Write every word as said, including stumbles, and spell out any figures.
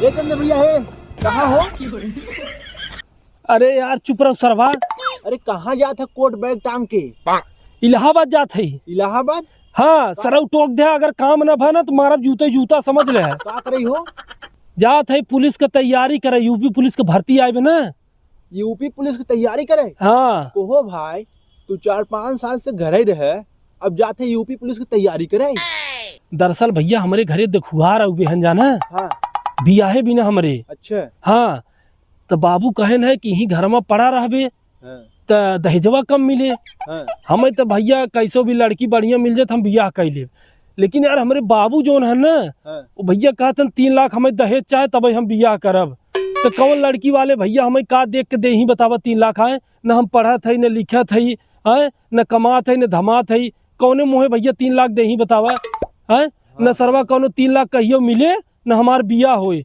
ए चंद्र भैया, हे, कहाँ हो? अरे यार, चुप रहो सरवा। अरे, कहाँ जात है कोट बैग टांग के? इलाहाबाद जात है। इलाहाबाद? हाँ, सरऊ टोक दे, अगर काम न भा ना तो मारब जूते जूता, समझ ले। का करई हो? जात है पुलिस के तैयारी करे, यूपी पुलिस के भर्ती आइबे ना। यूपी पुलिस की तैयारी करे? हाँ। कोहो भाई, तू चार पाँच साल से घरे रहे, अब जात है यूपी पुलिस की तैयारी करे? दरअसल भैया, हमरे घरे देखुआर आउबे हन जाना, हाँ। बियाहे बिना हमरे। अच्छा। हाँ, तो बाबू कहन है कि इहीं घर में पड़ा रहबे, हाँ। त दहेजवा कम मिले। हाँ। हमें तो भैया कैसो भी लड़की बढ़िया मिल जाए तो हम बियाह कर लेब, लेकिन यार हमरे बाबू जोन है ना, हाँ। वो भैया कहतन तीन लाख हमें दहेज चाहे तब हम बियाह करब। तो कौन लड़की वाले भैया हमें का देख के देही बतावा, तीन लाख आए, न हम पढ़त है, न लिखत है, हैं, न कमात है, न धमात है, कौने मुँहे भैया तीन लाख देही बतावा, हैं? न हाँ। सरवा कौनो तीन लाख कहियो मिले, न हमार बियाह होए।